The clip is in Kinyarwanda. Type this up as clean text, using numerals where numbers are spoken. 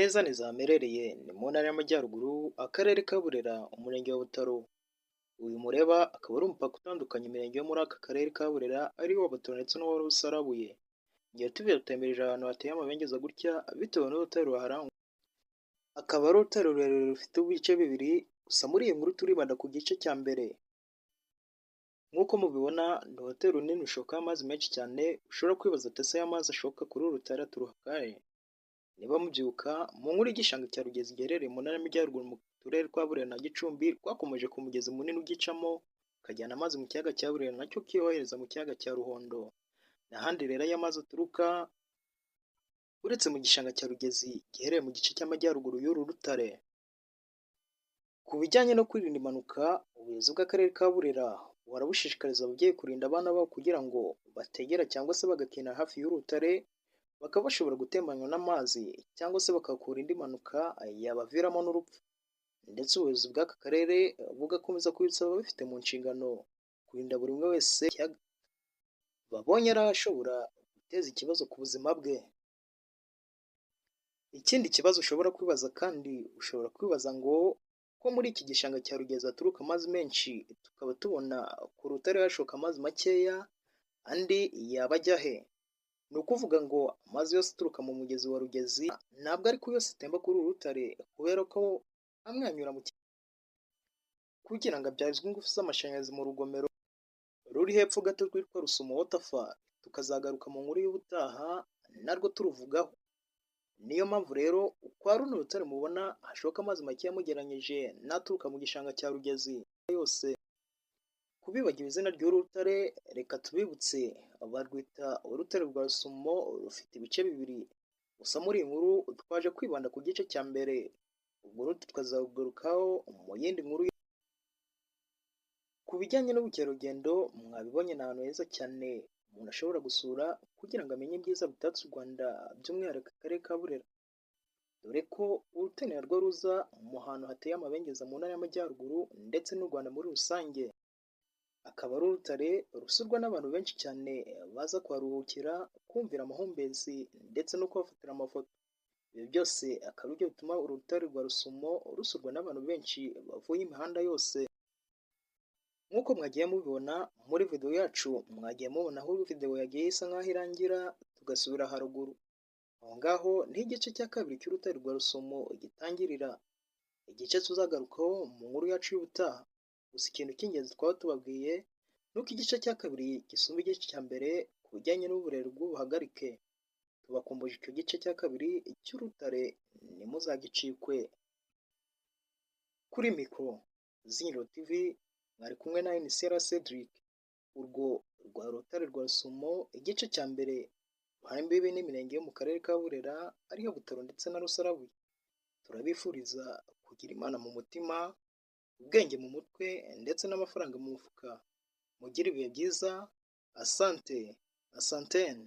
Neza neza hamerereye ni mu ntara y'Amajyaruguru, akarere ka Burera, umurenge wa Butaro. Uyu mureba akaba ari umupaka utandukanya imirenge yo muri aka karere ka Burera, ariwo wa Butaro ndetse n'uwa Rusarabuye. Ngiye tubitembereje ahantu hateye amabengeza gutya bitewe n'urutare ruharangwa. Akaba ari urutare rurerure rufite ibice bibiri, gusa muri iyi nkuru turibanda ku gice cya mbere. Nk'uko mubibona ni urutare runini rushokaho amazi menshi cyane, ushobora kwibaza uti ese aya mazi ashoka kuri uru rutare aturuka he? Niba mubyibuka mu nkuru y'igishanga cya Rugezi giherereye mu ntara y'Amajyaruguru mu turere twa Burera na Gicumbi, twakomeje ku mugezi munini ugicamo ukajyana amazi mu kiyaga cya Burera nacyo kiyohereza mu kiyaga cya Ruhondo. N'ahandi rero aya mazi aturuka uretse mu gishanga cya Rugezi giherereye mu gice cy'amajyaruguru y'uru rutare. Ku bijyanye no kwirinda impanuka, ubuyobozi bw'akarere ka Burera buhora bushishikariza ababyeyi kurinda abana babo kugira ngo bategera cyangwa se bagakina hafi y'urutare, bakaba bashobora gutembanywa n'amazi cyangwa se bakahakura indi mpanuka yabaviramo n'urupfu. Ndetse ubuyobozi bw'aka karere bugakomeza kubisaba ababifite mu nshingano kurinda buri umwe wese babonye ari ahashobora guteza ikibazo ku buzima bwe. Ikindi kibazo ushobora kwibaza kandi ushobora kwibaza ngo ko muri iki gishanga cya Rugezi haturuka amazi menshi, tukaba tubona ku rutare hashoka amazi makeya, andi yaba ajya he? Ni ukuvuga ngo amazi yose aturuka mu mugezi wa Rugezi ntabwo ariko yose atemba kuri uru rutare, kubera ko amwe anyura mu kugira ngo abyazwe ingufu z'amashanyarazi mu rugomero ruri hepfo gato rwitwa Rusumo Waterfall, tukazagaruka mu nkuru y'ubutaha narwo turuvugaho. Niyo mpamvu rero kwa runo rutare mubona hashoka amazi makeya mugereranyije n'aturuka mu gishanga cya Rugezi yose. Kubibagiwe izina ry'uru rutare reka tubibutse, barwita urutare rwa Rusumo, rufite ibice bibiri. Gusa muri iyi nkuru twaje kwibanda ku gice cya mbere, ubwo urundi tukazarugarukaho mu yindi nkuru. Ku bijyanye n'ubukerarugendo mwabibonye ni ahantu heza cyane umuntu ashobora gusura kugira ngo amenye ibyiza bitatse u Rwanda by'umwihariko akarere ka Burera. Dore ko urutare narwo ruza mu hantu hateye amabengeza mu ntara y'Amajyaruguru ndetse n'u Rwanda muri rusange. Akaba ari urutare rusurwa n'abantu benshi cyane baza kuharuhukira, kumvira amahumbezi ndetse no kuhafatira amafoto. Ibi byose akaba aribyo bituma urutare rwa Rusumo rusurwa n'abantu benshi bavuye imihanda yose. Nk'uko mwagiye mubibona muri video yacu, mwagiye mubona aho video yagiye isa nk'aho irangira tugasubira haruguru. Aho ngaho niho igice cya kabiri cy'urutare rwa Rusumo gitangirira. Igice tuzagarukaho mu nkuru yacu y'ubutaha. Gusa ikintu cy'ingenzi twaba tubabwiye ni uko igice cya kabiri gisumba igice cya mbere ku bijyanye n'uburere bw'ubuhagarike. Tubakumbuje icyo gice cya kabiri cy'urutare ntimuzagicikwe. Kuri mikoro Zingiro TV mwari kumwe na Nsera Cedric. Urwo rwa rutare rwa Rusumo igice cya mbere ruhana imbibi n'imirenge yo mu karere ka Burera ariyo Butaro ndetse na Rusarabuye. Turabifuriza kugira Imana mu mutima, ubwenge mu mutwe ndetse n'amafaranga mu mufuka. Mugire ibihe byiza, asante, asantene.